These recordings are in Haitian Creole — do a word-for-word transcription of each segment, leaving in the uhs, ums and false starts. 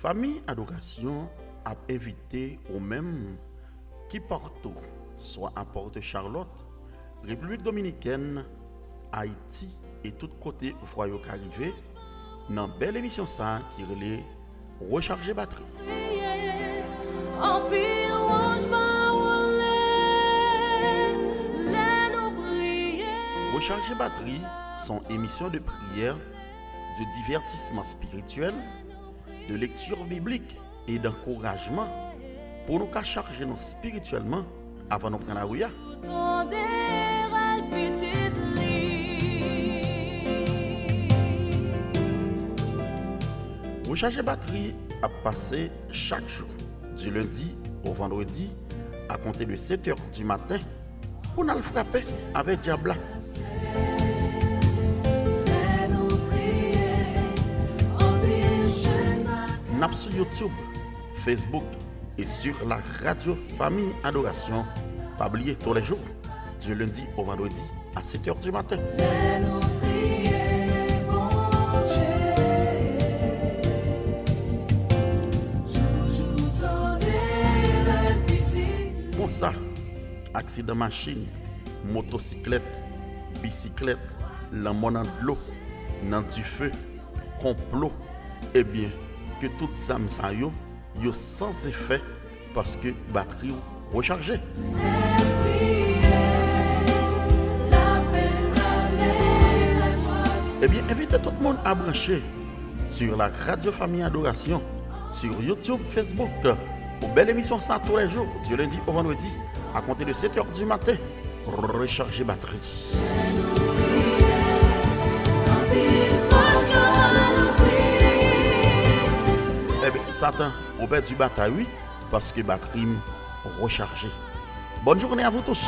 Fanmi Adorasyon ap envite ou menm ki pòt ou, swa a Pòt Charlòt, Repiblik Dominikèn, Ayiti e tout kote vwa yo ka rive, nan bèl emisyon sa a ki rele Rechaje Batri. Anpil wòch pa woule lè nou priye. Rechaje Batri, son émission de prière, de divertissement spirituel, de lecture biblique et d'encouragement pou nou ka chaje nou espirityèlman avan nou pran lari a. Tande rèl pitit li. Rechaje Batri ap pase chak jou, du lundi au vendredi, à compter de sept heures du matin, pou n al frape avèk dyab la. N ap sou YouTube, Facebook et sur la radio Famille Adoration. Pa bliye, tous les jours, du lundi au vendredi, à sept heures du matin. Konsa, aksidan machin, motosiklèt, bisiklèt, lanmò nan dlo, nan dife, konplo, ebyen, ke tout zam sa yo, yo san efè paske batri w rechaje. Ebyen, envite tout moun a branche sur la Radio Famille Adoration, sur YouTube, Facebook, pou bèl emisyon sa tous les jours, du lundi au vendredi, à compter de sept heures du matin. Rechaje batri. Ebyen, Satan, ou pèdi batay, wi, paske batri m rechaje. Bonne journée à vous tous.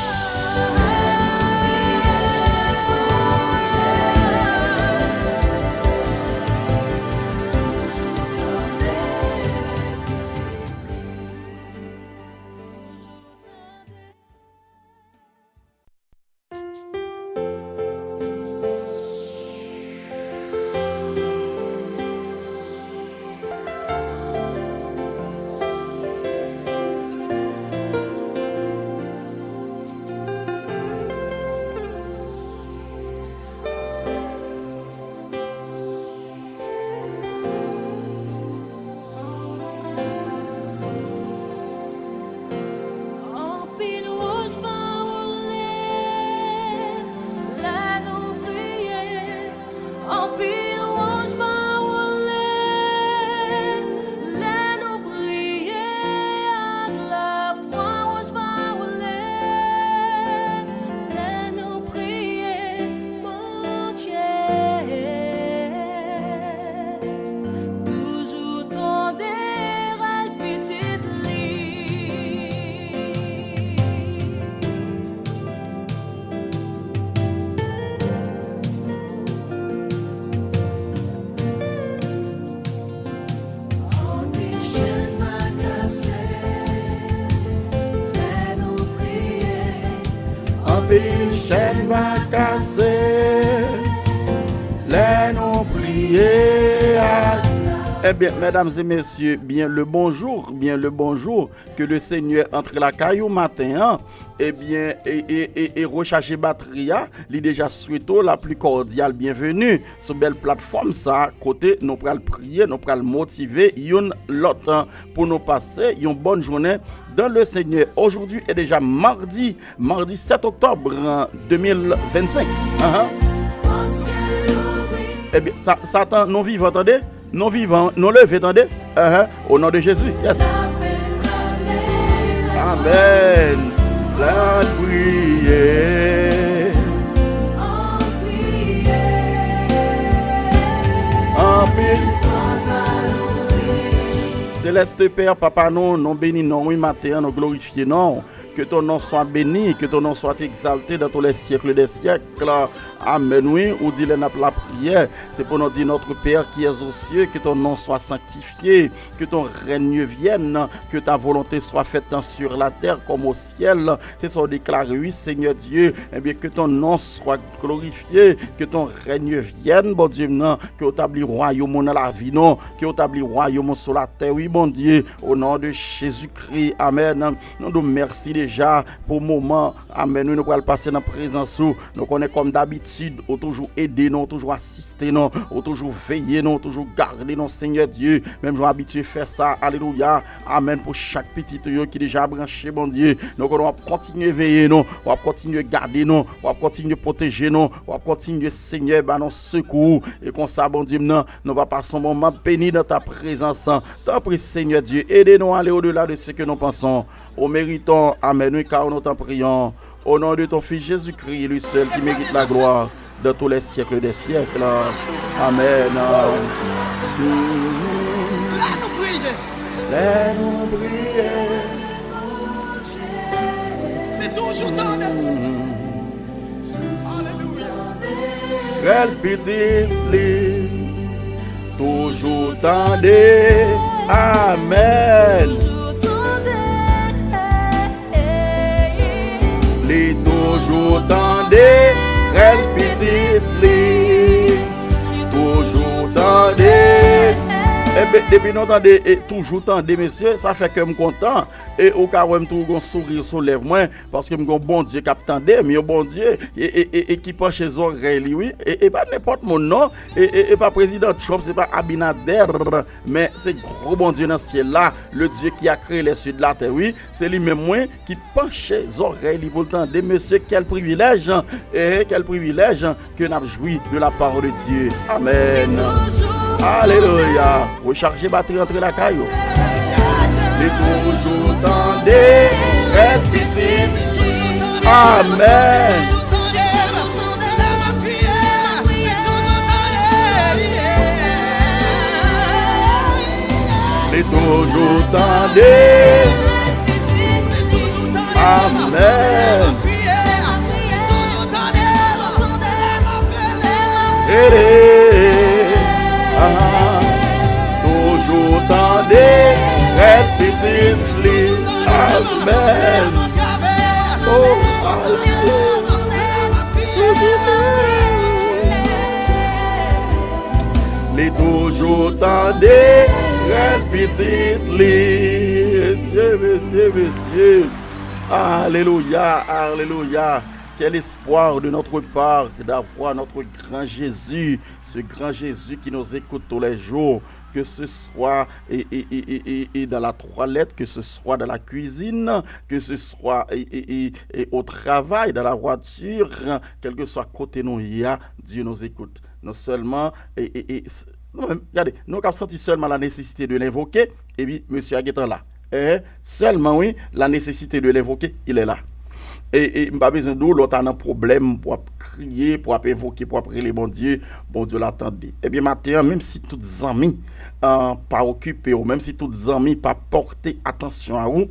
Anpil wòch pa woule lè nou priye. Anpil wòch pa woule lè nou priye ak lafwa. Wòch pa woule lè nou priye Bondye. Toujou tande rèl pitit li. Anpil chèn pa kase lè nou priye. Anpil chèn pa kase lè nou priye a. Ebyen, medam e mesye, byen le bonjou, byen le bonjou. Ke le Senyè antre lakay ou maten an. Ebyen, e, e, e, e rechaje batri a, li deja swete w la pli kòdyal byenveni sou bèl platfòm sa a, kote nou pral priye, nou pral motive youn lòt an, pou nou pase yon bòn jounen dans le Seigneur. Aujourd'hui est déjà mardi, mardi sept octobre, euh, deux mille vingt-cinq. Ahan. Ebyen, sa, Satan, nou vivan, tande? Nou vivan, nou leve, tande? Ahan. Au nom de Jésus. Yes. Amen. Lè n priye. Anpil. Seleste Pè, Papa nou, nou beni non w wi maten an, nou glorifye non w. Que ton nom soit béni, que ton nom soit exalté dans tous les siècles des siècles. Amen. Wi, ou di lè n ap lapriyè, se pou nou di: Notre Père qui es aux cieux, que ton nom soit sanctifié, que ton règne vienne, que ta volonté soit faite sur la terre comme au ciel. Se sa w deklare, wi, Senyè Dye. Ebyen, que ton nom soit glorifié, que ton règne vienne, Bondye m nan, ke w tabli wayòm ou nan lavi nou, ke w tabli wayòm ou sou latè, wi, Bondye, au nom de Jésus-Christ, amen. Nou di w mèsi deja pou moman, amen, wi, nou pral pase nan prezans ou. Nou konnen kòm dabitid, ou toujou ede nou, ou toujou asiste nou, ou toujou veye nou, ou toujou gade nou, Senyè Dye, menm jan w abitye fè sa, alelouya, amen, pou chak pitit ou yo ki deja branche, Bondye, nou konnen w ap kontinye veye nou, w ap kontinye gade nou, w ap kontinye pwoteje nou, w ap kontinye, Senyè, ba nou sekou, e konsa, Bondye m nan, nou va pase yon moman beni dans ta présence. Tanpri, Senyè Dye, ede nou ale au-delà de ce que nous pensons. Ou meriton, amen, wi, car nous t'en prions. Au nom de ton Fils Jésus-Christ, lui seul qui mérite la gloire dans tous les siècles des siècles. Amen. Lè nou priye. Lè nou priye. Li toujou tande. Alelouya. Rèl pitit li. Toujou tande. Amen. Li toujou tande rèl pitit li. Toujou tande. Ebyen, depi nou tande, e, toujou tande, mesye, sa fè kè m kontan. E ou ka wè m tou gon souri sou lèv mwen, paske m gon Bondye k ap tande m, yon Bondye, e, e, e, e ki panche zòrèy li, wi. E, e pa nenpòt moun, non. E, e, e pa prezidan Trump, se pa Abinader, men se gwo Bondye nan syèl la, le Dieu qui a créé les cieux et la terre, wi. Se li menm, wi, ki panche zòrèy li pou l tande. Mesye, quel privilège, eh, quel privilège que n ap jwi de la parole de Dieu. Amen. Alelouya. Rechaje batri, antre lakay ou. Li toujou tande rèl pitit. Amen. Li toujou tande. Amen. Ele, ah, toujou tande rèl pitit li. Amen. Oh, alelouya. Li toujou tande rèl pitit li. Mesye, mesye, mesye. Alelouya, alelouya. Quel espoir de notre part d'avoir notre grand Jésus, ce grand Jésus qui nous écoute tous les jours, que ce soit et, et, et, et, et, et dans la toilette, que ce soit dans la cuisine, que ce soit et, et, et, et au travail, dans la voiture, quel que soit kote nou ye a, Dieu nous écoute. Non seulement, et, et, et, s- nou menm, gade, nou ka santi sèlman la nécessité de l'invoquer, epi mesye a gentan la. Eh, sèlman, wi, la nécessité de l'invoquer, il est là. E, e m pa bezwen di w, lè w ta nan pwoblèm, pou w ap kriye, pou w ap envoke, pou w ap rele Bondye, Bondye la tande. Ebyen, maten an, menm si tout zanmi an pa okipe w, menm si tout zanmi pa pòte atansyon a ou,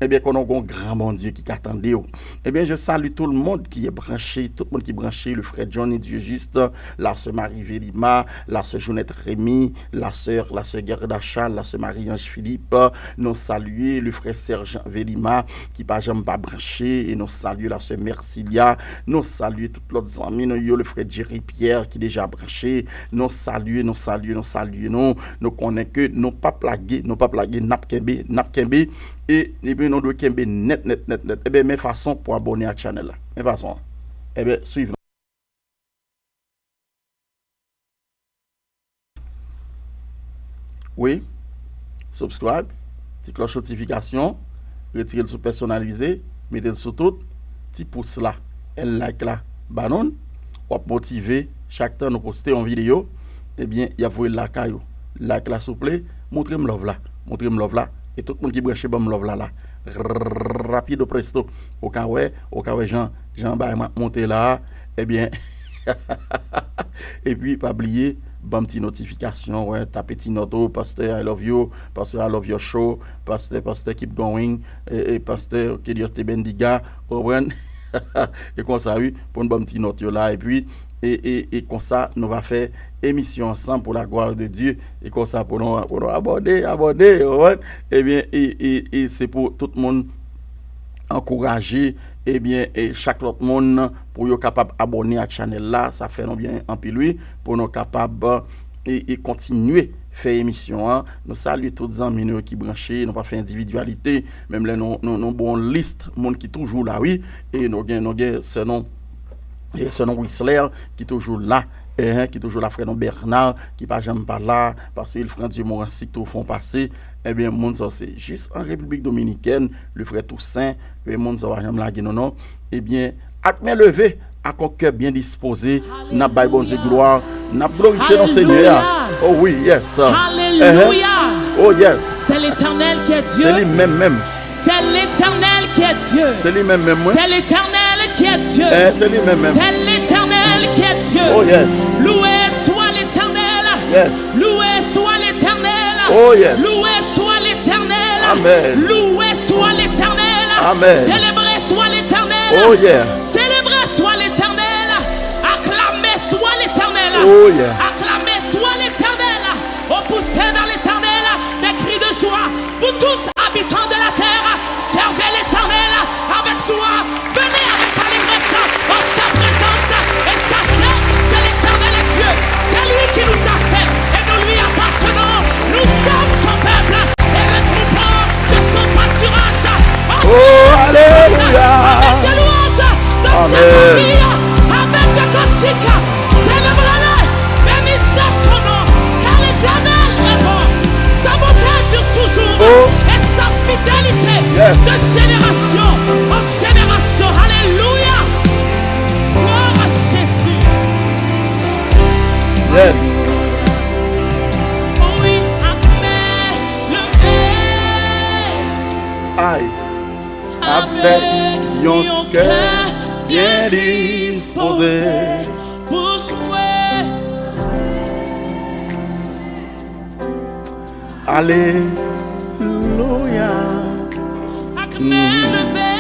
ebyen, konnen w gon gran Bondye ki ka tande w. Ebyen, je salue tout le monde qui est branché, tout moun ki branche, le frè Johnny Dieujuste, la sè Marie Velima, la sè Jonette Rémy, la sè, la sè Gerda Charles, la sè Marie-Ange Philippe, nou salye le frè Serge Velima, ki pa janm pa branche, e nou salye la sè Mercilia, nou salye tout lòt zanmi nou yo, le frè Jerry Pierre ki deja branche, nou salye, nou salye, nou salye nou, nou konnen ke nou p ap lage, nou p ap lage, n ap kenbe, n ap kenbe, e, epi nou dwe kenbe nèt, nèt, nèt, nèt. Ebyen, men fason pou abòne ak chanèl la. Men fason an. Ebyen, swiv nou. Wi. Subscribe. Ti klòch notifikasyon. Retire l sou pèsonalize. Mete l sou tout. Ti pous la. Èl like la. Ba nou l. W ap motive. Chak tan nou poste yon videyo, ebyen, y ap voye l lakay ou. Like la, souple. Montre m love la. Montre m love la. E tout moun ki branche, ban m love la la. Rapido presto. Ou ka wè, ou ka wè jan, jan bagay mwen ap monte la a. Ebyen, epi pa bliye ban m ti notifikasyon, wè, tape ti nòt, oh, Pastor, I love you, Pastor, I love your show, Pastor, Pastor, keep going, e, e, Pastor, que Dios te bendiga, ou konprann? E konsa, wi, pou n ban m ti nòt yo la, epi, e, e, e konsa, nou va fè emisyon ansanm pour la gloire de Dieu, e konsa, pou nou, pou nou abòne, abòne, ou konprann? Ebyen, e, e, e se pou tout moun ankouraje, ebyen, e chak lòt moun pou yo kapab abòne ak chanèl la, sa fè nou byen anpil, wi, pou nou kapab, e, e kontinye fè emisyon an. Nou salye tout zanmi nou yo ki branche, nou pa fè endividyalite, menm lè nou, nou, nou bon lis moun ki toujou la, wi, e nou gen, nou gen sè nou, e sè nou Wisler ki toujou la, eh, ki toujou la, frè nou Bernard, ki pa janm pa la, pastè Wilfrandio Morancy ki toujou fè yon pase, ebyen, moun sa yo se jis an Repiblik Dominikèn, le frè Toussaint, e moun sa yo pa janm lage nou non. Ebyen, ak men leve, ak yon kè byen dispoze, n ap bay Bondye glwa, n ap glorifye non Senyè a. Alelouya. Oh wi, yes. Alelouya. Oh yes. C'est l'Éternel qui est Dieu. Se li menm menm. C'est l'Éternel qui est Dieu. Se li menm menm, wi. C'est l'Éternel qui est Dieu. Eh, se li menm menm. C'est l'Éternel qui est Dieu. Oh yes. Loué soit l'Éternel. Yes. Loué soit l'Éternel. Oh yes. Loué soit l'Éternel. Amen. Loué soit l'Éternel. Amen. Célébré soit l'Éternel. Oh yeah. Célébré soit l'Éternel. Acclamé soit l'Éternel. Oh yeah. Acclamé soit l'Éternel. Oh, poussez vers l'Éternel des cris de joie. Vous tous, habitants de la terre, servez l'Éternel avec joie. Venez avec allégresse en sa présence et sachez que l'Éternel est Dieu. C'est lui qui nous a fait et nous lui appartenons. Nous sommes son peuple et le troupeau de son pâturage. Oh, alléluia. Avec des louanges dans sa famille, avec des cantiques. Célébrez-le, bénissez son nom, car l'Éternel est bon. Sa bonté dure toujours, oh, et sa fidélité, yes, de génération en génération. Alléluia. Gloire à Jésus. Yes. Oui, acclamez le Père. Aïe. Avèk yon kè byen dispoze pou jwe. Alelouya. Ak men leve.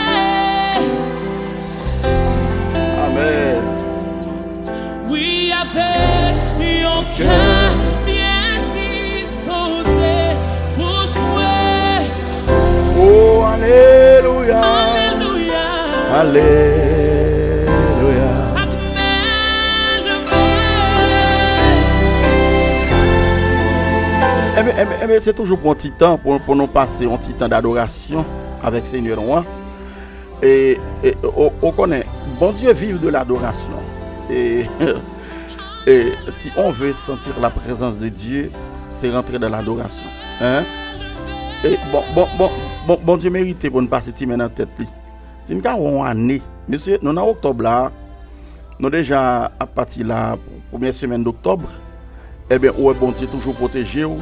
Amèn. Wi, avèk yon kè byen dispoze pou jwe. Oh, alelouya. Alelouya. Alelouya. Ak men leve. Ebyen, ebyen, ebyen, se toujou pou yon ti tan, pou, pou nou pase yon ti tan dadorasyon avèk Senyè nou an. E, e, ou, ou konnen, Bondye viv de l'adoration. E, e si on veut sentir la présence de Dieu, c'est rentrer dans l'adoration. Hein? E bon, bon, bon, bon, Bondye merite pou n pase ti men nan tèt li. Si n ka wè yon ane, mesye, nou nan oktòb la, nou deja ap pati la pou premyè semèn doktòb. Ebyen, ou wè Bondye toujou pwoteje w,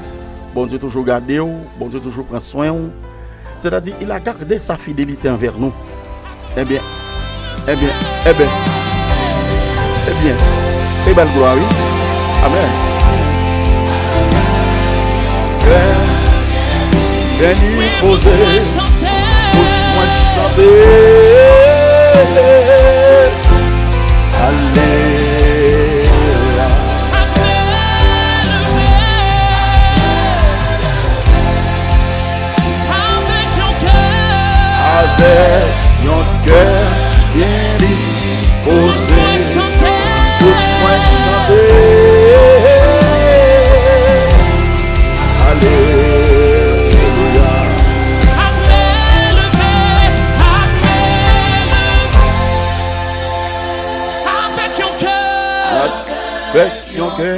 Bondye toujou gade w, Bondye toujou pran swen w. Sètadi, il a gardé sa fidélité envers nous. Ebyen, ebyen, ebyen, ebyen, e ba l glwa, wi. Amèn. Beni, beni poze, bouch mwen chante. Alelouya. Avèk yon kè byen dispoze, bouch mwen chante. Alelouya. Avèk yon kè. Avèk yon kè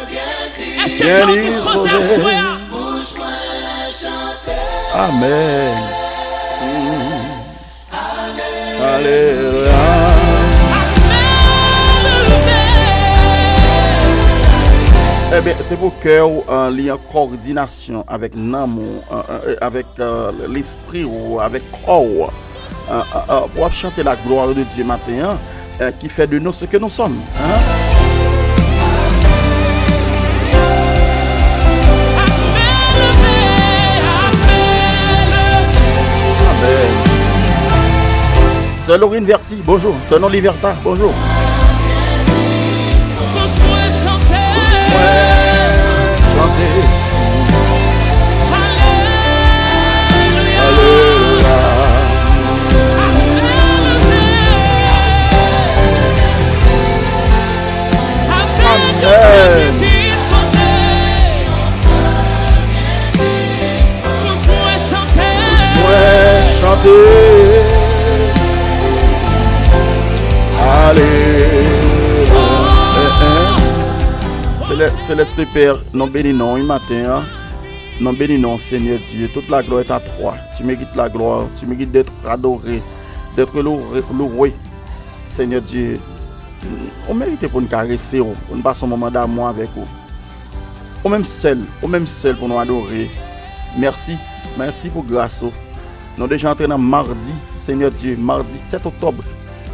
byen dispoze. Èske kè w dispoze aswè a? Amèn. Alelouya. Ebyen, se pou kè w, eh, li an kowòdinasyon avèk nanm ou, eh, eh, avèk, eh, lespri w, avèk kò w. Eh, eh, eh, w ap chante la gloire de Dieu maten an, eh, qui fait de nous ce que nous sommes, hein? Sè Lorine Verti, bonjou. Sè Non Liberta, bonjou. Chante. Alelouya. Amèn. Mwen chante. Alelouya. Selè-, Seleste Pè, nou beni non w maten an. Nou beni non w, Senyè Dye. Toute la gloire est à toi. Tu mérites la gloire. Tu mérites d'être adoré, d'être loué, loué. Senyè Dye, ou merite pou n karese w, pou n pase yon moman damou avèk ou. Ou menm sèl, ou menm sèl pou nou adore. Mèsi, mèsi pou gras ou. Nou deja antre nan madi, Senyè Dye, madi sèt oktòb.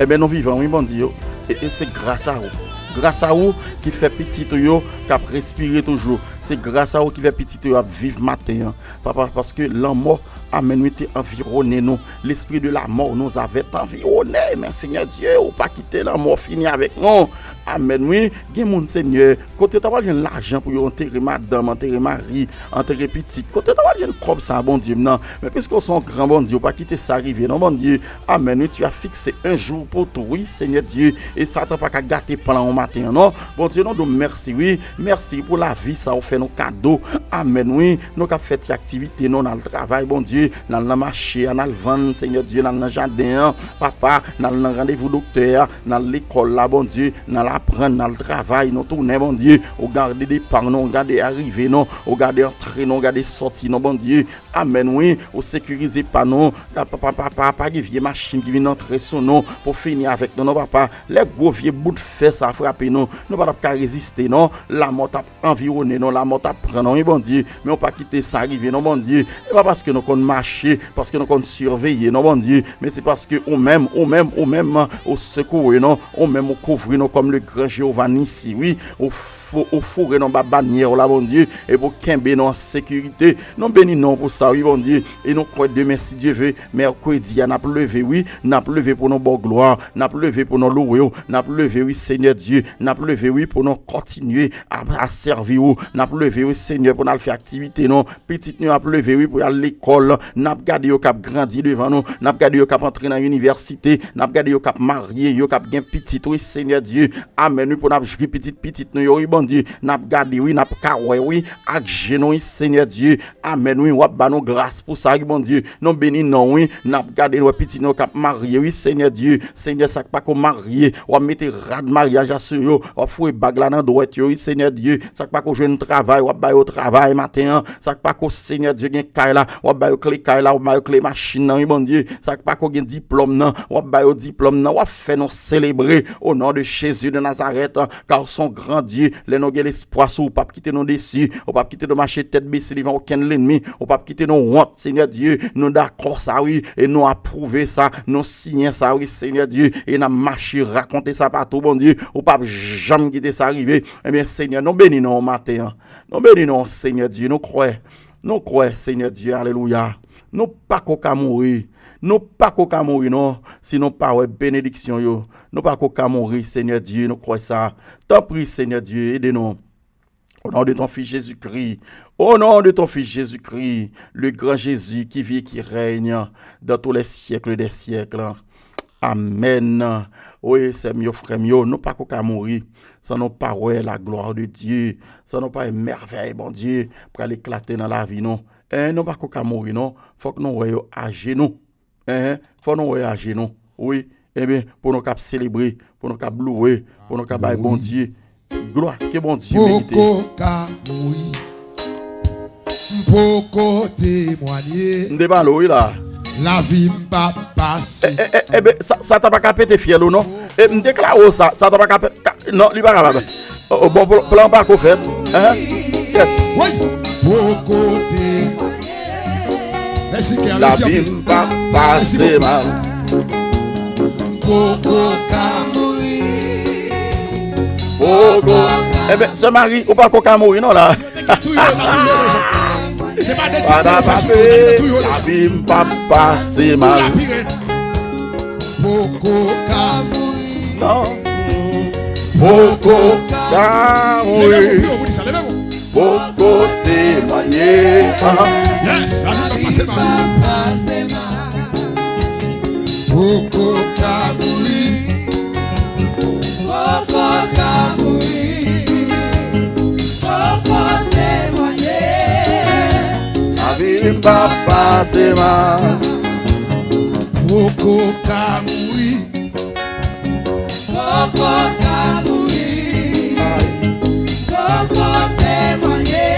Ebyen, nou vivan, wi, Bondye. E, e se gras a ou. Gras a ou ki fè pitit ou yo k ap respire toujou. Se gras a ou ki fè pitit ou yo ap viv maten an. Papa, paske lanmò, amèn, wi, te anviwonnen nou. L'esprit de la mort nous avait environnés. Men, Senyè Dye, ou pa kite lanmò fini avèk nou. Amèn, wi. Gen moun, Senyè, kote yo ta pral jwenn lajan pou yo antere madanm, antere mari, antere pitit? Kote yo ta pral jwenn kòb sa, Bondye m nan? Men piske w se yon gran Bondye, ou pa kite sa rive, non, Bondye. Amèn, wi, tu as fixé un jour pour tout, wi, Senyè Dye. E Satan pa ka gate plan w maten an, non. Bondye, nou di w mèsi, wi. Mèsi pou lavi sa ou fè nou kado. Amèn, wi. Nou k ap fè ti aktivite nou, n al travay, Bondye, n al nan mache a, n al vann, Senyè Dye, n al nan jaden an, Papa, n al nan randevou doktè a, n al lekòl la, Bondye, n al aprann, n al travay, nou tounen, Bondye, ou gade depa nou, ou gade arive nou, ou gade antre nou, ou gade sòti nou, Bondye. Amèn, wi, ou sekirize pa nou, ka-, pa, pa, pa, pa, pa gen vye machin ki vin antre sou nou pou fini avèk nou, non, Papa. Lè gwo vye bout fè sa frape nou, nou pa t ap ka reziste, non. Lanmò t ap anviwonnen nou, lanmò t ap pran nou, wi, Bondye. Men ou pa kite sa rive, non, Bondye. E pa paske nou konn mache, paske nou konn siveye, non, Bondye. Men se paske ou menm, ou menm, ou menm, ou sekoure nou, ou menm ou kouvri nou kòm le gran Jewova Nisi, wi. Ou fou-, ou foure nou anba banyè w la, Bondye. Epi ou kenbe nou an sekirite. Nou beni non w pou sa, wi, Bondye. E nou kwè demen, si Dye ve, mèkredi a, n ap leve, wi. N ap leve pou nou ba w glwa. N ap leve pou nou louwe w. N ap leve, wi, Senyè Dye. N ap leve, wi, pou nou kontinye a, a sèvi w. N ap leve, wi, Senyè, pou n al fè aktivite nou. Pitit nou ap leve, wi, pou y al lekòl. N ap gade yo k ap grandi devan nou. N ap gade yo k ap antre nan inivèsite. N ap gade yo k ap marye, yo k ap gen pitit, wi, Senyè Dye. Amèn, wi, pou n ap jwi pitit pitit nou yo, wi, Bondye. N ap gade, wi, n ap ka wè, wi, ak je nou, wi, Senyè Dye. Amèn, wi, w ap ba nou gras pou sa, wi, Bondye. Nou beni non w, wi. N ap gade, nou wè pitit nou k ap marye, wi, Senyè Dye. Senyè, sa k pako marye, w ap mete rad maryaj la sou yo. W ap foure bag la nan dwèt yo, wi, Senyè Dye. Sa k pako jwenn travay, w ap ba yo travay maten an. Sa k pako, Senyè Dye, gen kay la, w ap ba yo kle kay la, w ap ba yo kle machin nan, wi, Bondye. Sa k pako gen diplòm nan, w ap ba yo diplòm nan. W ap fè nou selebre, au nom de Jésus de Nazareth, car w se yon gran Dye. Lè nou gen lespwa sou ou, w p ap kite nou desi, ou p ap kite nou mache tèt bese devan okenn lènmi, ou p ap kite nou wont, Senyè Dye. Nou dakò sa, wi, e nou apwouve sa, nou siyen sa, wi, Senyè Dye, e n ap mache rakonte sa patou, Bondye. Ou p ap janm kite sa rive. Ebyen, Senyè, nou beni non w maten an. Nou beni non w, Senyè Dye. Nou kwè. Nou kwè, Senyè Dye. Alelouya. Nou pako ka mouri. Nou pako ka mouri, non, si nou pa wè benediksyon yo. Nou pako ka mouri, Senyè Dye. Nou kwè sa. Tanpri, Senyè Dye, ede nou. Au nom de ton Fils Jésus-Christ. Au nom de ton Fils Jésus-Christ, le grand Jésus qui vit et qui règne dans tous les siècles des siècles. Amèn. Wi, sè m yo, frè m yo, nou pako ka mouri san nou pa wè la gloire de Dieu, san nou pa wè mèvèy Bondye pral eklate nan lavi nou. En, nou pako ka mouri, non. Fòk nou wè yo ajenou. En, fò nou wè ajenou. Wi, ebyen, pou nou kab selebre, pou nou kab louwe, pou nou kab bay Bondye glwa ke Bondye merite. Poko ka mouri. M poko temwanye. M te pale w, wi, la. Lavi m pa pase. E, e, e, ebe, sa, sa ta pa ka pete fyèl ou, non? E, m deklare w sa, sa ta pa ka pete. Non, li pa kapab. Oh, oh, bon, pl-, plan pa ko fèt. Hein? Yes. Wi. Poko temwanye. Mèsi, Kè. Mèsi anpil. Lavi m pa pase mal. Poko ka mouri. Poko. Ebe, sè Mari, ou pako ka mouri, non, la. Touye yo, touye yo, Jean. Se pa de tout sa sou kote, touye yo, Jean. Lavi m pa pase mal. Touye pirèt. Poko ka mouri. Non. Poko ka mouri. Leve pou yo, pou di sa, leve pou. Poko temwanye. Ah. Yes, lavi pa pase mal. Poko ka mouri. Poko ka mouri. Poko temwanye. Lavi m pa pase mal. Poko ka mouri. Poko ka mouri. Poko temwanye.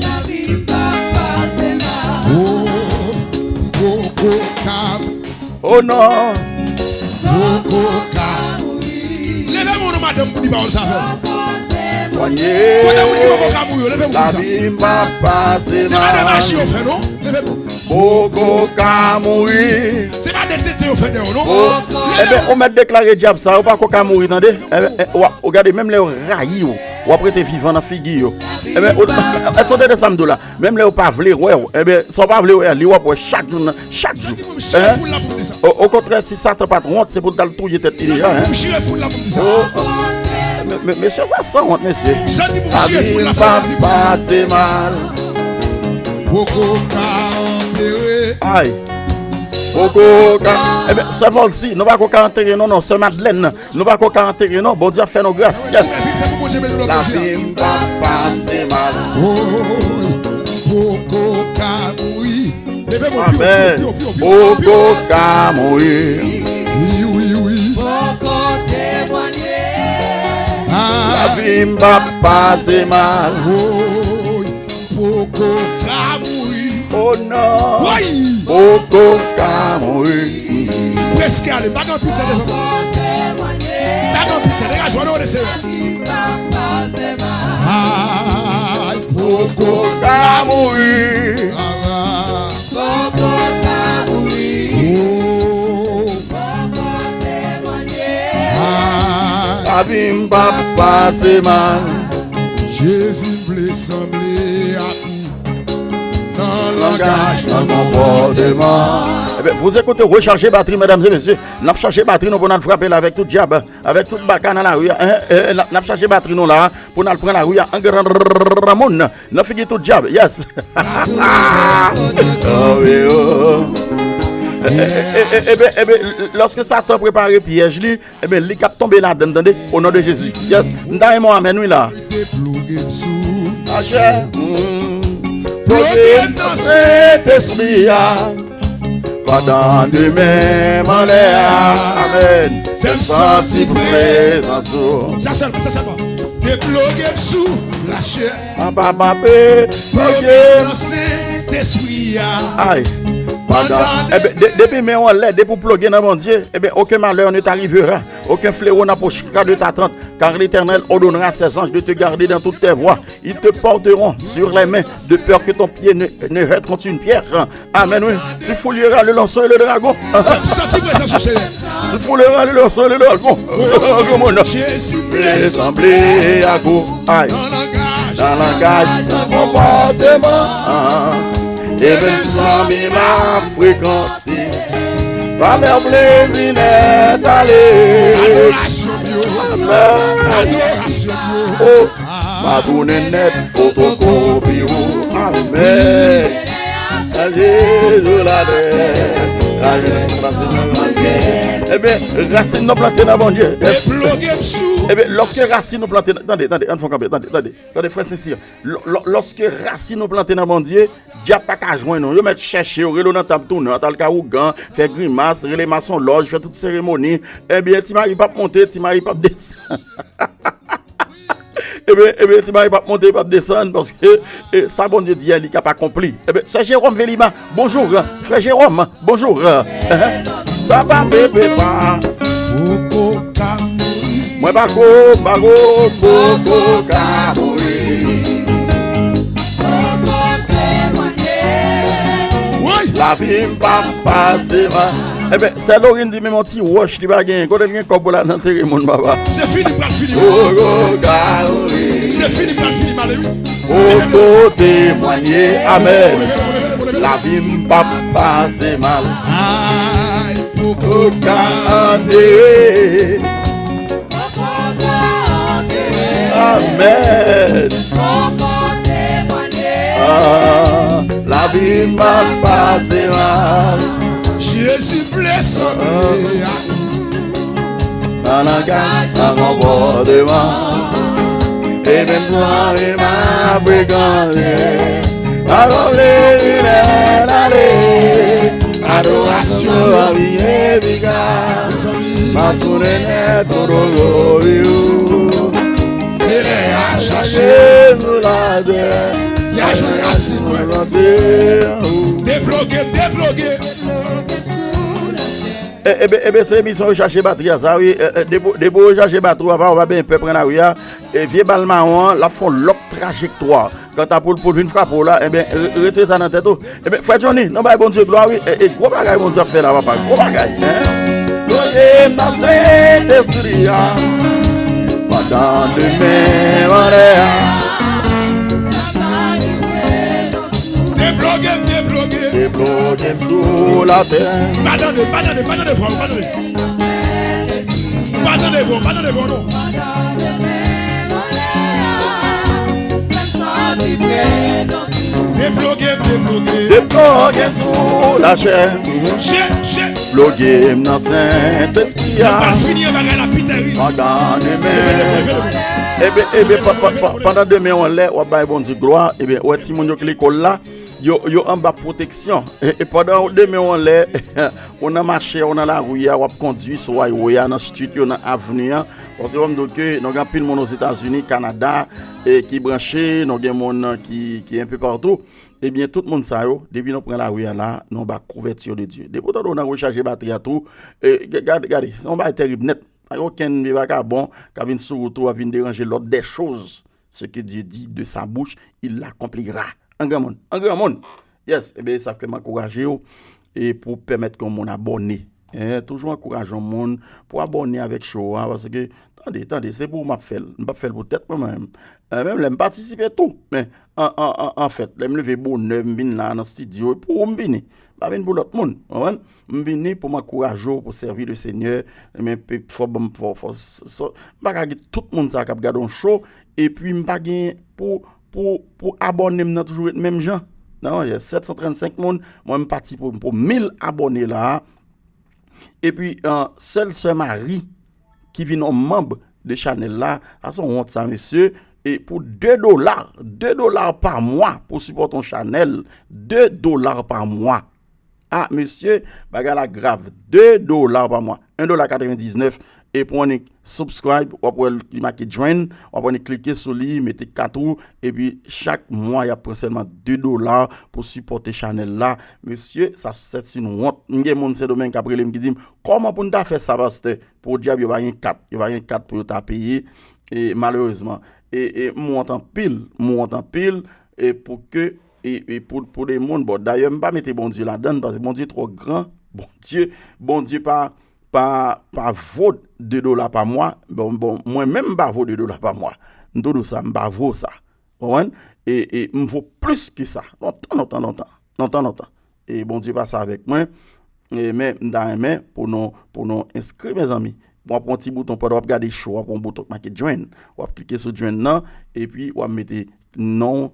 Lavi pa pase mal. Oh, poko ka mouri. Oh non. Poko ka mouri. Leve men w non, madanm, pou di pawòl sa avè m. Temwanye. Kote moun ki poko ka mouri yo, leve men w pou di sa. Lavi m pa pase mal. Se pa de maji yo fè non. Leve men w. Poko ka mouri. Se pa de tenten yo fè dèyè w non. Oh. Leve men w. Enben, ou mèt deklare dyab sa, ou pako ka mouri, tande. Enben, eh, w ap, ou gade, menm lè yo rayi w, w ap rete vivan nan figi yo. Enben, ou, èske w tande sa m di w la? Menm lè yo pa vle wè w, enben, sa w pa vle wè a, li w ap wè chak jou nan, chak jou. Santi pou m chire foul la pou m di sa. O, okontrè, si Satan pa t wont, se pou l t al touye tèt li deja, hein. Santi pou m chire foul la pou m di sa. Oh, oh. Men, men, mesye sa sanwont, mesye. Santi pou m chire foul la pou m di sa. Lavi m pa pase mal. Poko ka antere. Ay. Poko ka. Enben, sè Volcy, nou pako ka antere non, non, sè Madeleine. Nou pako ka antere non, Bondye ap fè nou gras. Yes. Lavi m pa pase mal. Oh, poko ka mouri. Leve men w pi wo, pi wo, pi wo, pi wo, pi wo. Amèn. Poko ka mouri. Wi, wi, wi. Poko temwanye. Ah. Lavi m pa pase mal. Oh. Poko ka mouri. Oh non. Woy! Poko ka mouri. Prèske ale, pa gen anpil tan devan. Pa gen anpil tan, degaje w, ale, Seyè. Ay, poko ka mouri. Poko ka mouri. Oh. Ay. Lavi m pa pase mal. Jezi vle sanble ak ou nan langaj, nan konpòteman. Eh bien, vous écoutez Recharger Batterie, mesdames et messieurs. N ap chaje batri nou pou n al frape la avèk tout dyab, avèk tout baka nan lari a. Hein, eh, n ap, n ap chaje batri nou la pou n al pran lari a an granmoun nan figi tout dyab. Yes. Oh, wi, oh. Eh, eh, eh, eh, ben, eh ben, lòske Satan prepare pyèj li, Ebyen, li k ap tonbe ladann, tande, o non de Jezi. Yes, m ta renmen w amèn, wi, la. Mete ploge m sou. Machè, mm, ploge m nan Sentespri a. Pandan de men m anlè a. Amèn. Fè m santi prezans ou. Sa sèlman, sa sèlman. Deploge m sou lachè. An pa mape, ploge m nan Sentespri a. Ay. Pandan, ebyen, de-, depi men w anlè, depi w ploge nan Bondye, ebyen, aucun malheur ne t'arrivera. Aucun fléau n'approchera de ta tente, car l'Éternel ordonnera à ses anges de te garder dans toutes tes voies. Ils te porteront sur les mains, de peur que ton pied ne, ne heurte contre une pierre. Amèn, wi. Tu foulieras le lionceau et le dragon. Santi prezans ou, Senyè. Tu foulieras le lionceau et le dragon. Jezi vle sanble ak ou. Ay. Nan langaj, nan konpòteman. E menm zanmi m ap frekante. Pa pè plezi nèt ale. Adorasyon, Dio. Amèn. Adorasyon, Dio. Oh, m a tounen nèt fotokopi ou. Amèn. Sa Jezi la tè. Ebyen, rasin nou plante nan Bondye. Ebyen, lòske rasin nou plante nan, tande, tande, ann fè kanpe, tande, tande, tande, frè Sensir. Lò-, lò-, lòske rasin nou plante nan Bondye, dyab pa ka jwenn ou. Yo mèt chèche w, rele w nan tab tounan, t al ka ougan, fè grimas, rele masonlòj, fè tout seremoni. Ebyen, Ti Mari p ap monte, Ti Mari p ap desann. Ebyen, ebyen, Ti Mari p ap monte, p ap desann, paske, e, sa Bondye di a, li k ap akonpli. Ebyen, sè Jewòm Velima, bonjou, frè Jewòm. Bonjou. Sa pa pepe pa. Poko ka mouri. Mwen pa ko, pa ko, poko ka mouri. Poko temwanye. Woy! Lavi m pa pase mal. Ebyen, sè Lorin di menm yon ti wòch li pa genyen. Kote l gen kòb pou l al antere moun, papa? Se fini, pral fini. Poko ka mouri. Se fini, pral fini, male, wi. Poko temwanye, amèn. Lavi m p ap pase mal. Ay, Ou ka antere. Amèn. Ah, lavi m ap pase mal. Jezi vle sove. Nan langaj, nan konpòteman. E menm jan li m ap frekante. Avan le limyè ale. Adorasyon an vin efikas. M ap tounen nèt pou tout vi ou. E lè y a chache sou latè. Y a jwenn rasin mwen. Deploge, deploge. E, ebe, ebe, se emisyon yo chache batri a sa, wi. E, e, depi, depi yo chache batri a, pa, ou pa benyen pè pran lari a. E vye bal mawon an, l ap fè yon lòt trajektwa. Kanta pou l, pou l vin frape w la, ebyen, re- retire sa nan tèt ou. Ebyen, frè Johnny, nou bay Bondye glwa, wi. E, e gwo bagay Bondye ap fè la, papa. Gwo bagay, hein? Plonje m nan Sentespri a. Pandan demen anlè a. Deploge m, deploge. Deploge m sou latè. Pa tande, pa tande, pa tande vwa, pa tande. Pa tande vwa, pa tande vwa, non. Deploge m, deploge. Deploge m sou lachè. Deploge m nan Sentespri a. Pandan demen. Ebe, ebe, pa- pa- pa- pandan demen anlè, w ap bay Bondye glwa. Ebe, wè timoun yo k lekòl la, yo, yo anba pwoteksyon. E, e pandan demen anlè, ou nan mache, ou nan lari a, w ap kondui sou highway a, nan street yo, nan avni a. Paske w ap di w ke nou gen anpil moun Ozetazini, Kanada, e ki branche, nou gen moun ki, ki enpe patou. Ebyen, tout moun sa yo, depi nou pran lari a la, nou anba kouvèti de Dye. Depi w tande w nan rechaje batri a tou, e, g- gade, gade, se yon bagay terib nèt. Pa gen okenn vye vakabon k ap vin sou wout ou, ap vin deranje l'ordre des choses. Ce que Dieu dit de sa bouche, il l'accomplira. An granmoun, an granmoun. Yes, ebe, sa fè m ankouraje w e pou pèmèt ke yon moun abòne. Eh, toujou ankouraje yon moun pou abòne avèk show a, paske, tande, tande, se pou ou m ap fè l. M p ap fè l pou tèt mwen menm. Eh, menm lè m patisipe tou, men an, an, an, anfèt, lè m leve bonè, m vin la nan estidyo, e pou ou m vini. M pa vin pou lòt moun, w konprann? M vini pou m ankouraje w, pou sèvi le Senyè, men pe- fò ban m fò, fò, so- m pa ka gen tout moun sa k ap gade yon show, epi m pa gen pou, pou, pou abòne m nan toujou ret menm jan. Non, y a sèt san trannsenk moun, mwen m pati pou, pou mil abòne la a. Epi, euh, sèl sè Mari ki vin yon manb de chanèl la, sa se yon wont sa, mesye. E pou de dola, de dola pa mwa pou sipòte yon chanèl, de dola pa mwa. Ah, mesye, bagay la grav. De dola pa mwa. En dola katrevendiznèf. E pou annik subscribe, w ap wè li make join, w ap annik klike sou li, mete kat ou, epi chak mwa y ap pran sèlman de dola pou sipòte chanèl la. Mesye, sa se yon wont. M gen moun Sendomeng k ap rele m ki di m, kòman pou n ta fè sa, pastè? Podyab, yo pa gen kat. Yo pa gen kat pou yo ta peye. E malerezman. E, e m wont anpil. M wont anpil. E pou ke, e, e pou, pou de moun. Bon, dayè, m pa mete Bondye ladann, paske Bondye twò gran. Bondye, Bondye pa, pa, pa vo de dola pa mwa. Bon, bon, mwen menm, m pa vo de dola pa mwa. M tou di w sa, m pa vo sa. Ou konprann? E, e m vo plis ke sa. Lontan, lontan, lontan. Lontan, lontan. E Bondye pase avèk mwen. E, men, m ta renmen pou nou, pou nou enskri, mezanmi. W ap pran ti bouton pandan w ap gade show, w ap pran bouton k make join. W ap klike sou join nan, epi w ap mete non w,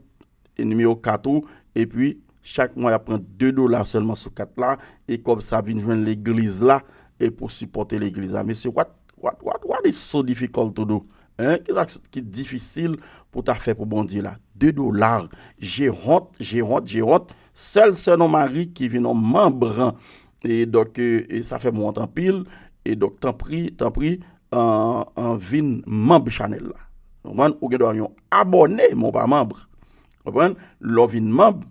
e nimewo kat ou, epi chak mwa y ap pran de dola sèlman sou kat la, e kòb sa vin jwenn legliz la, e pou sipòte legliz la. Mesye, what, what, what, what is so difficult to do? Hein? Kisa k- ki difisil pou ta fè pou Bondye la? De dola. J'ai honte, j'ai honte, j'ai honte. Sèl sè non Mari ki vin yon manb. E donk, e, e sa fè m wont anpil. E donk, tanpri, tanpri, an, an vin manb chanèl la. Ou konprann? Ou gen dwa yon abòne, men w pa manb. Ou konprann? Lè w vin manb,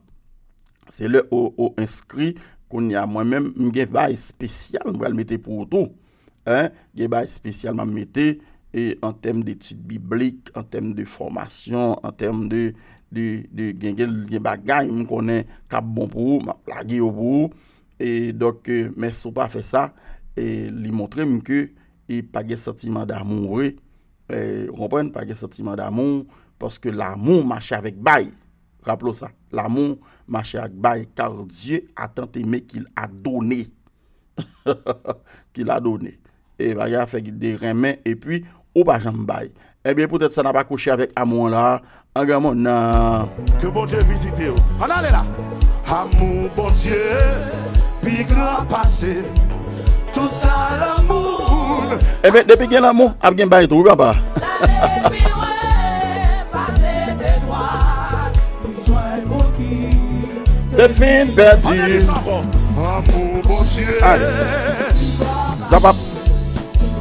se lè ou, ou enskri. Kounye a, mwen menm, m gen bagay espesyal m pral mete pou ou tou. Hein? Gen bagay espesyal m ap mete, e an tèm detid biblik, an tèm de fòmasyon, an tèm de, de, de gen, gen, gen bagay m konnen k ap bon pou ou, m ap lage yo pou ou. E donk, e, men si w pa fè sa, e li montre m ke, e pa gen santiman damou vre. E, ou konprann? Pa gen santiman damou, paske lamou mache avèk bay. Raple w sa, lamou mache ak bay, car Dieu a tant aimé qu'il a donné. Ki la done. E bagay a fè ki de renmen, epi ou pa janm bay. Ebyen, poutèt sa, n ap akouche avèk amou an la, an granmoun nan. Ke Bondye vizite w. Ann ale la. Amou Bondye pi gran pase tout sa lanmou. Ebyen, depi gen lanmou, ap gen bay tou, wi, papa. Te fin pèdi. Ann ale sa ankò. Amou Bondye. Ay. Zapap.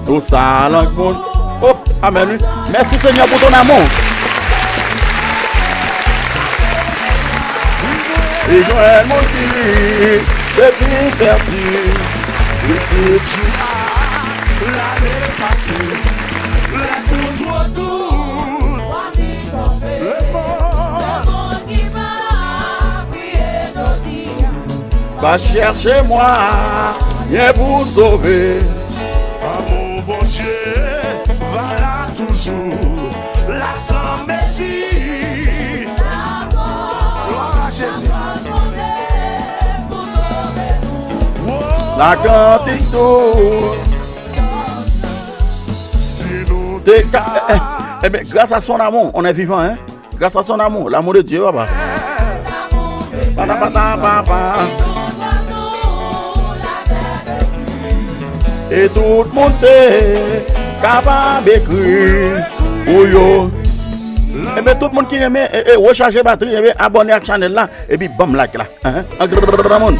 Tout sa lanmou. Oh, amèn, wi. Mèsi, Senyè, pou ton amou. Li jwenn moun ki te fin pèdi. Li di, lane pase, lè tout otou. Lemonn. Va chèche mwayen pou sove. Amou Bondye va la toujou, la san mezi. Glwa a Jezi. La kantik tou. Si nou te ka. Ebyen, grâce à son amour, on est vivant, hein? Grâce à son amour, l'amour de Dieu, papa. Pata, pata, papa. E tout moun te kapab ekri pou yo. Ebyen, tout moun ki renmen, e, e, rechaje batri, ebyen, abòne ak chanèl la, epi banm like la. Hein? An granmoun.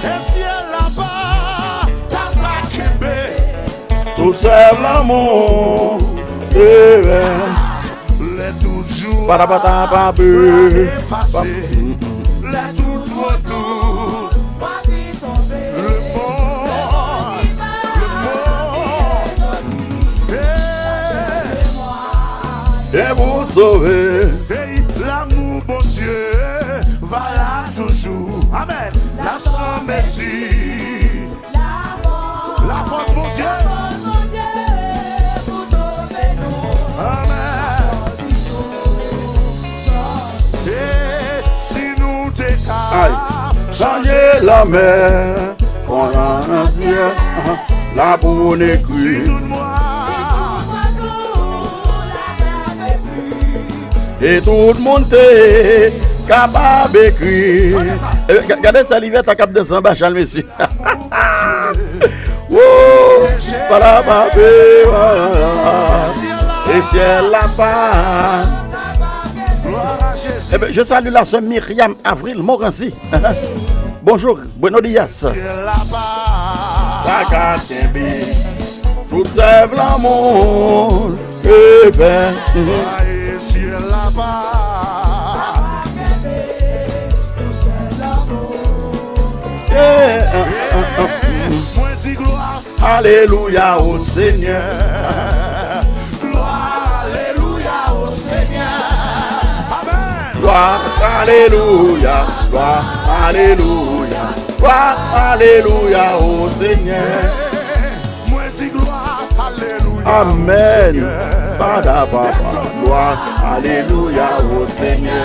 E syèl la pa ta pa kenbe. Tout sèl lanmou. Lè tout jou. Patapata pa pe. Efase. Lè tout otou. Lemonn. Lemonn. Hey. E pou sove. Hey, lanmou Bondye va la toujou. Amèn. La san mezi. Lafòs Bondye. Amèn. E si nou te ka. Ay. Chanje lanmè. Konn an nan syèl. La pou n ekri. Si tout mwa. E tout moun te kapab ekri. E, ga-, gade sè Livèta k ap danse anba chal, mesye. Woo! Pala pa pe, e syèl la pa. Ebyen, je salue la sœur Myriam Avril Morancy. Bonjour, buenos días. Pa ka kenbe. Tout sèv lanmou. Amen. Syèl la pa. Yeah, uh, uh, uh, mm. Mwen di glwa. Alelouya, o Senyè. Glwa, alelouya, o Senyè. Amèn. Glwa, alelouya, glwa, alelouya, glwa, alelouya, o Senyè. Mwen di glwa, alelouya, o Senyè. Amèn. Pada papa, glwa, alelouya, o Senyè.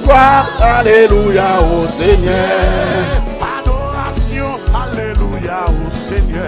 Glwa, alelouya, o Senyè. Adorasyon, alelouya, o Senyè.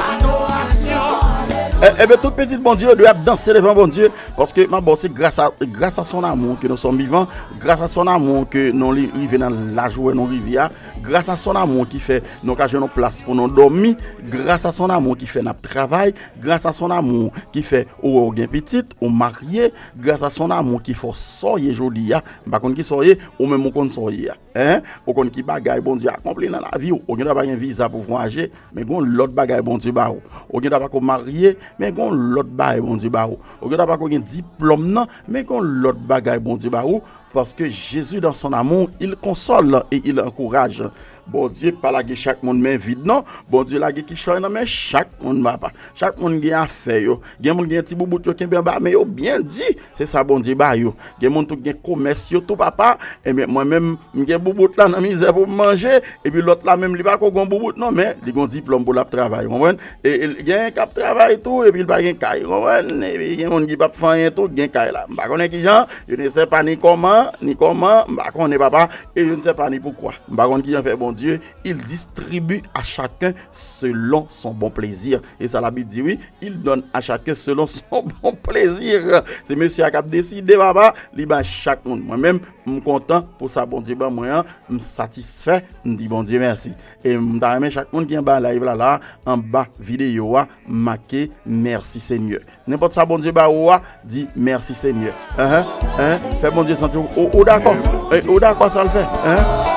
Adorasyon. E, ebyen, tout pitit Bondye yo dwe ap danse devan Bondye, paske, m ap ba w, se grâce à, grâce à son amour que nous sommes vivants, grâce à son amour que nou li-, rive nan laj ou wè nou rive a, grâce à son amour ki fè nou ka jwenn yon plas pou nou dòmi, grâce à son amour ki fè n ap travay, grâce à son amour ki fè ou wè ou gen pitit, ou marye, grâce à son amour ki fè w sa w ye jodi a. M pa konn ki sa w ye, ou menm ou konn sa w ye a. Hein? Ou konn ki bagay Bondye akonpli nan lavi w. Ou gen dwa pa gen viza pou vwayaje, men gen yon lòt bagay Bondye ba ou. Ou gen dwa pa ko marye, men gen yon lòt bagay Bondye ba ou. Ou gen dwa pa ko gen diplòm nan, men gen yon lòt bagay Bondye ba ou. parce que Jésus, dans son amour, il console et il encourage. Bondye pa lage chak moun men vid, non. Bondye lage kichòy nan men chak moun, papa. Chak moun gen afè yo. Gen moun gen ti boubout yo kenbe anba men yo byen di. Se sa Bondye ba yo. Gen moun tou gen komès yo tou, papa. Ebyen, mwen menm, m gen boubout la nan mizè pou m manje. Epi lòt la menm, li pa ko gon boubout, non, men li gon diplòm pou l ap travay, ou konprann? E, e, gen k ap travay tou, epi l pa gen kay, ou konprann? Epi gen moun ki p ap fè anyen tou, gen kay la. M pa konnen kijan, je ne sais pas ni comment, ni comment, m pa konnen, papa, et je ne sais pas ni pourquoi. M pa konn kijan fè Bondye, il distribue à chacun selon son bon plaisir. E sa Labib di, wi, il donne à chacun selon son bon plaisir. Se mesye a k ap deside, papa, li bay chak moun. Mwen menm, m kontan pou sa Bondye ban mwen an, m satisfè, m di Bondye mèsi. E m ta renmen chak moun ki anba live la, la, anba videyo a, make mèsi Senyè. Nenpòt sa Bondye ba ou a, di mèsi Senyè. Enhen, enhen, fè Bondye santi ou, ou, ou dakò. E, ou dakò sa l fè. Enhen.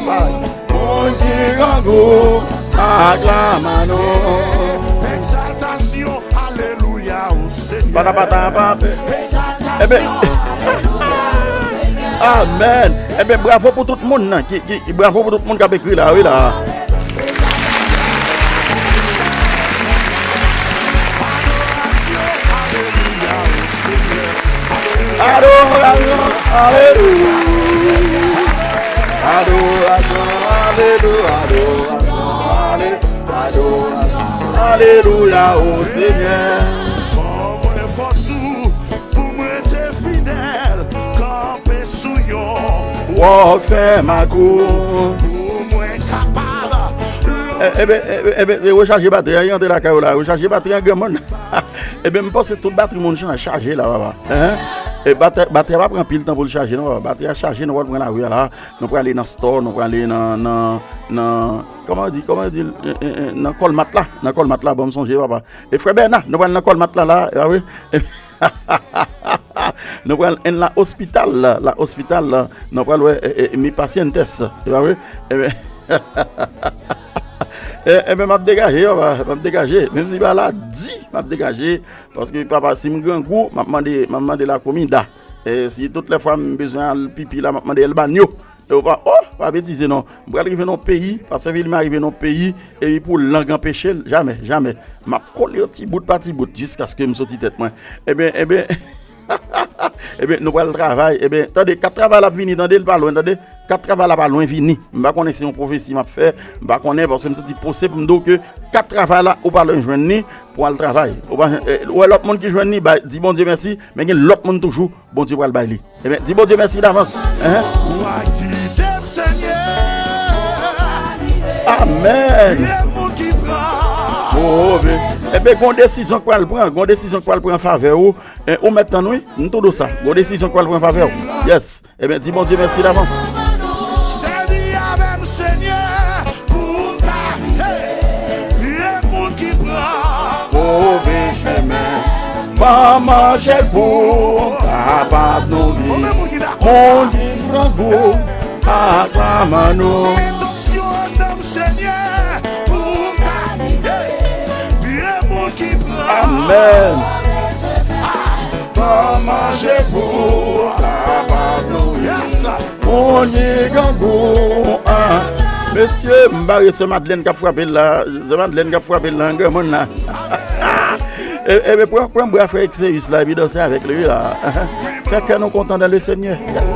Ay. Moun ki grangou, aklame nou. Egzaltasyon, alelouya, o Senyè. Patapatapa. Ebyen, amèn. Ebyen, bravo pou tout moun nan. Ki, ki, bravo pou tout moun k ap ekri la, wi, la. Adorasyon, alelouya. Adorasyon, alelouya. Adorasyon, ale-, adorasyon, alelouya, o Senyè. Ban mwen fòs ou pou mwen rete fidèl, kanpe sou yon wòk fèm ak ou. Pou mwen kapab. E, ebyen, ebyen, ebyen, se rechaje batri a, li antre lakay ou la. Rechaje batri a, granmoun. Ebyen, m panse tout batri moun chan-, chaje la, papa. Enhen. E batri, batri a pa pran anpil tan pou l chaje, non, papa. Batri a chaje, nou pral pran lari a la. Nou prale nan store, nou prale nan, nan, nan, kòman yo di, kòman yo di, e, e, e, nan Colmart la, nan Colmart la, bon, m sonje, papa. E frè Bèna, nou pral nan Colmart la, la, e pa vre? Nou pral en la ospital la, la ospital la, nou pral wè, e, e, mi pacientes, e pa vre? Ebyen, e, ebyen, m ap degaje, papa, m ap degaje. Menm si pa la, di, m ap degaje. Paske, papa, si m grangou, m ap mande, m ap mande la comida. E si tout lè fwa m bezwen al pipi la, m ap mande el baño. E ou pa, oh, pa betize non. M pral rive nan peyi, pastè William a rive nan peyi, epi pou lang anpeche l, jamè, jamè. M ap kole yo ti bout pa ti bout, jiskaske m soti tèt mwen. Ebyen, ebyen, ebyen, nou pral travay. Ebyen, tande, kat travay la ap vini, tande, l pa lwen, tande. Kat travay la pa lwen vini. M pa konnen si yon pwofesi m ap fè, m pa konnen, paske m santi posib pou m di w ke kat travay la, ou pa lwen jwenn li pou al travay. Ou pa, eh, ou wè lòt moun ki jwenn li, bay, di Bondye mèsi, men gen lòt moun toujou, Bondye pral bay li. Ebyen, di Bondye mèsi davans. Enhen. Ou a gide m, Senyè. Amèn. Gen moun ki pran. Move. Ebyen, gon desizyon k pral pran, gon desizyon k pral pran an favè ou. E, ou mèt tann wi, m tou di w sa. Gon desizyon k pral pran an favè ou. Yes. Ebyen, di Bondye mèsi davans. Sèvi avè m, Senyè, pou m ka, hey, gen moun ki pran move chemen. Ban m manje pou m kapab nouri moun ki grangou ak manman nou. Mete w sou non m, Senyè, pou m ka, hey, gen moun ki pran. Amèn. Ban manje pou kapab nouri moun ki grangou an. Mesye, m bare sè Madlèn k ap frape l la. Sè Madlèn k ap frape l la, granmoun la. E, e, pran, pran bra frè Exeus la, epi danse avèk li, wi, la. Fè kè nou kontan dans le Seigneur. Yes.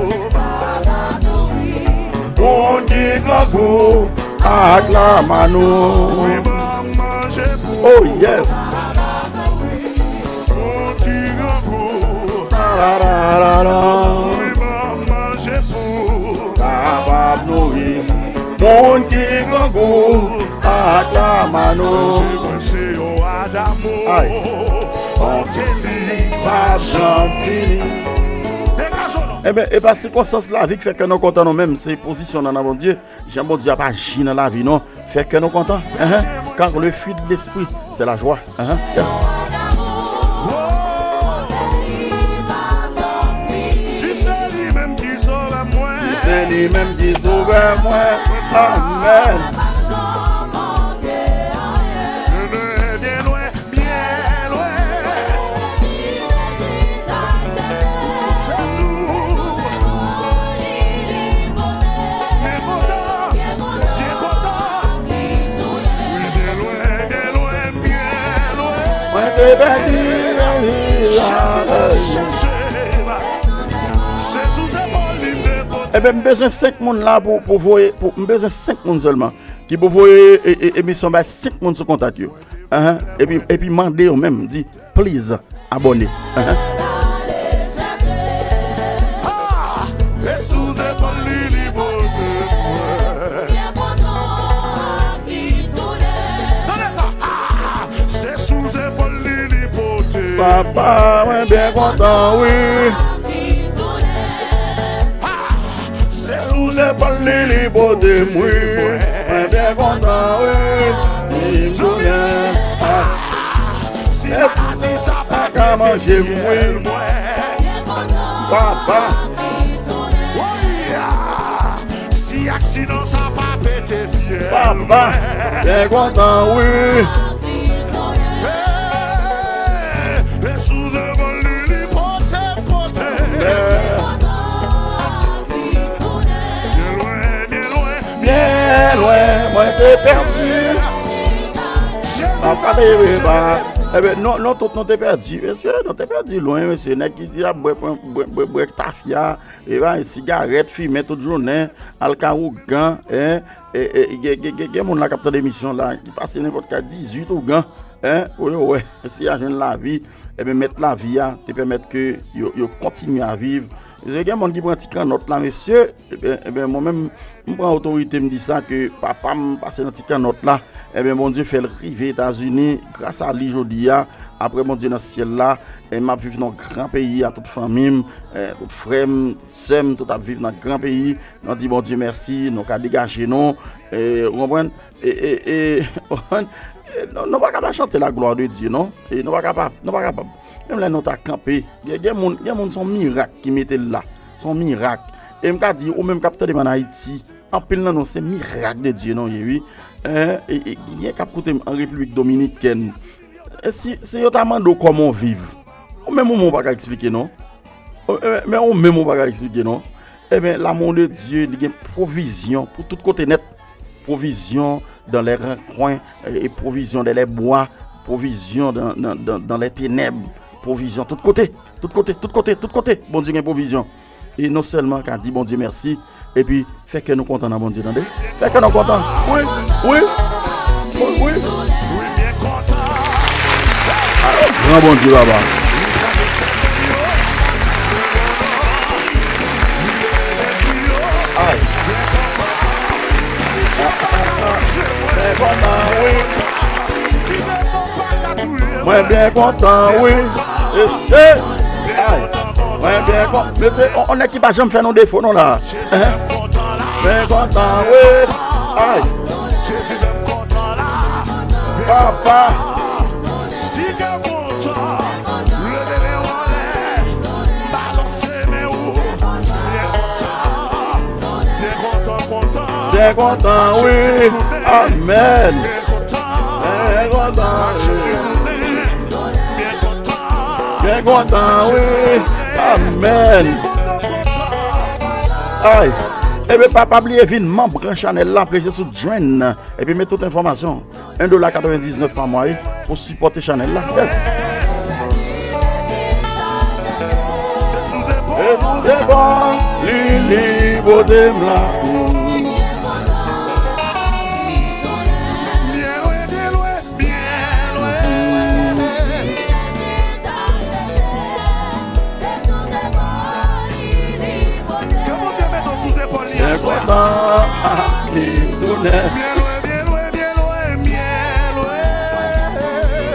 Moun ki grangou, aklame nou. Oh, yes. Moun ki grangou. La, la, la, la. Wi, ban m manje pou kapab nouri moun ki grangou ak lamanno. Manje mwen se yon adamo. Ay. Bonte li p ap janm fini. Degaje w non. Ebyen, e pa sikonstans lavi k fè kè nou kontan non, menm se pozisyon nou nan Bondye. Jan Bondye ap aji nan lavi nou, fè kè nou kontan. Enhen. Car le fruit de l'esprit, c'est la joie. Enhen. Yes. Si se li menm ki sove mwen. Si se li menm ki sove mwen. Amèn. Byen lwen, byen lwen. Ebyen, m bezwen senk moun la pou, pou voye, pou, m bezwen senk moun sèlman ki pou voye e, e, emisyon bay senk moun sou kontak yo. Ahan. Epi, epi mande yo menm, di, please, abòne. Ahan. Ah, e sou zepòl li, li pote mwen. Tande sa. Ah, se sou zepòl li, li pote. Papa, mwen byen kontan, wi. Ah, se sou zepòl li, li pote m, wi. Mwen byen kontan, wi. Li m tounen. Ah. Si pa di sa, pa ka manje m, wi. Papa. Woy, ah. Si aksidan sa pa pete fyèl, papa, byen kontan, wi. Hey, e sou zepòl li, li pote, pote. Byen lwen, byen lwen. Byen lwen, mwen te pèdi. Papa, bebe, pa. Ebyen, non, non, tout nou te pèdi, mesye, nou te pèdi lwen, mesye. Nèg ki te ap bwè, bwè, bwè, bwè tafya, e bay sigarèt, fimen tout jounen, al kay ougan, en, e, e, gen, gen, gen, gen moun la k ap tande emisyon la, ki pase nenpòt kay dizuit ougan, en, pou yo wè si y a jwenn lavi, ebyen, mèt lavi a te pèmèt ke yo, yo kontinye a viv. Mesye, gen moun ki pran ti kannòt la, mesye, ebyen, ebyen, mwen menm, m pran otorite, m di sa, ke papa m pase nan ti kannòt la, ebyen, Bondye fè l rive Etazini, gras a li jodi a, apre Bondye nan syèl la, e m ap viv nan yon gran peyi a tout fanmi m, e, tout frè m, tout sè m, tout ap viv nan gran peyi. Nou di Bondye mèsi, nou ka degaje nou, e, ou konprann? E, e, e, ou konprann? E, nou, nou pa ka pa chante la gloire de Dieu, non? E nou pa ka pa, nou pa kapab. Menm lè nou ta kanpe, gen, gen moun, gen moun se yon mirak ki mete l la. Se yon mirak. E m ka di, ou menm k ap tande m ann Ayiti, anpil nan nou se mirak de Dye nou ye, wi. En, e, e, gen k ap koute m an Repiblik Dominikèn. E si, si yo ta mande w kòman w viv, ou menm ou menm ou pa ka eksplike, non. Ou, e, men ou menm ou pa ka eksplike, non. Ebyen, l'amour de Dieu, li gen pwovizyon pou tout kote nèt. Pwovizyon dans les recoins, e, e pwovizyon dans les bois, pwovizyon dans, dans, dans, dans les ténèbres, pwovizyon tout kote, tout kote, tout kote, tout kote, Bondye gen pwovizyon. E non sèlman ka di Bondye mèsi, epi fè kè nou kontan nan Bondye, tande. Fè kè nou kontan. Wi, wi, wi, wi. Ah, gran Bondye, papa. Ay. Byen kontan, wi. Mwen byen kontan, wi. Mesye. Ay. Mwen byen kontan. Mesye, on, on nèg ki pa janm fè nou defo, non, la. Byen kontan, wi. Ay. Papa. Byen kontan, wi. Amèn. Byen kontan, wi. Byen kontan, wi. Amèn. Ay. Ebyen, pa, pa bliye vin manm chanèl la, pleze sou Join. Epi met tout enfòmasyon. En dola katrevendiznèf pa mwa, wi, pou sipòte chanèl la. Yes. E sou zepòl li, li pote m la. Ke Bondye mete w sou zepòl li aswè. Byen kontan, ah, li tounen. Byen lwen, byen lwen, byen lwen, byen lwen.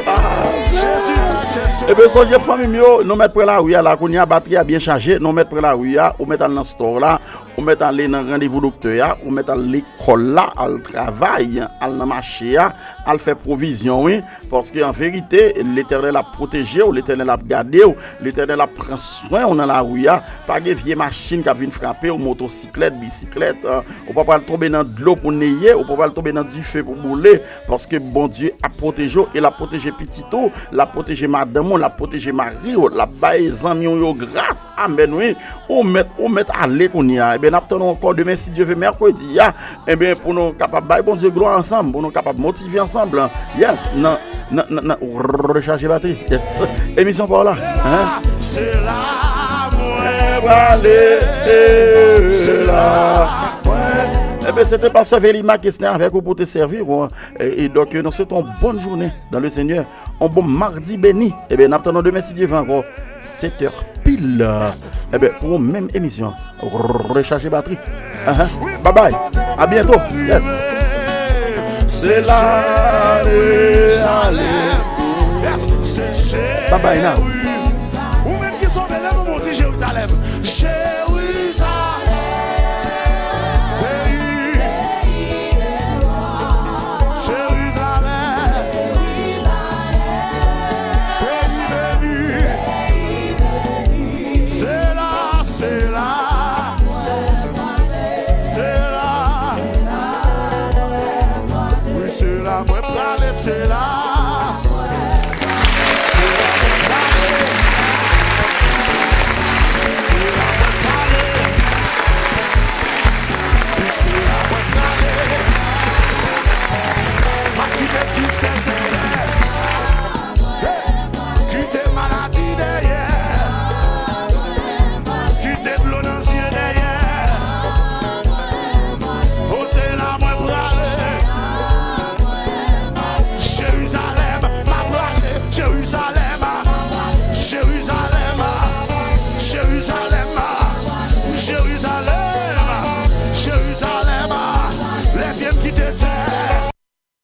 Ah. Jezi va chèche. Ebyen, sonje fanmi m yo, nou mèt pran lari a la kounye a, batri a byen chaje, nou mèt pran lari a, ou mèt al nan store la, ou mèt ale nan randevou doktè a, ou mèt al lekòl la, al travay, al nan mache a, al fè pwovizyon, wi. Paske an verite, Letènèl ap pwoteje w, Letènèl ap gade w, Letènèl ap pran swen w nan lari a. Pa gen vye machin k ap vin frape w, motosiklèt, bisiklèt, eh, ou pa pral tonbe nan dlo pou neye, ou pa pral tonbe nan dife pou boule, paske Bondye ap pwoteje w e l ap pwoteje pitit ou, l ap pwoteje madanm ou, l ap pwoteje mari w, l ap bay zanmi w yo gras. Amèn, wi. Ou mèt, ou mèt ale kounye a. N ap tann nou ankò demen, si Dye vle, mèkredi a, enben, pou nou kapab bay Bondye glwa ansanm, pou nou kapab motive ansanm. Yes, nan, nan, nan, nan rechaje batri. Yes. Emisyon pa w la. Hein? Se la mwen prale, se la mwen. Enben, se te pastè Velima Kesner avèk ou pou te sèvi ou. E, e donk, nou swete yon bòn jounen dans le Seigneur. On bon mardi béni. Enben, n ap tann nou demen, si Dye vle ankò, sèt è pil. Enben, pou yon menm emisyon, rechaje batri. Ahan. Bye bye. A byento. Yes. Se la, ale, ale. Bye bye now. Ou menm ki sove, leve w, di Jerizalèm. Jerizalèm. Jerizalèm, peyi beni. Se la, se la, se la. Wi, se la mwen prale, se la. Se la mwen prale. Se la mwen prale. Wi, se la mwen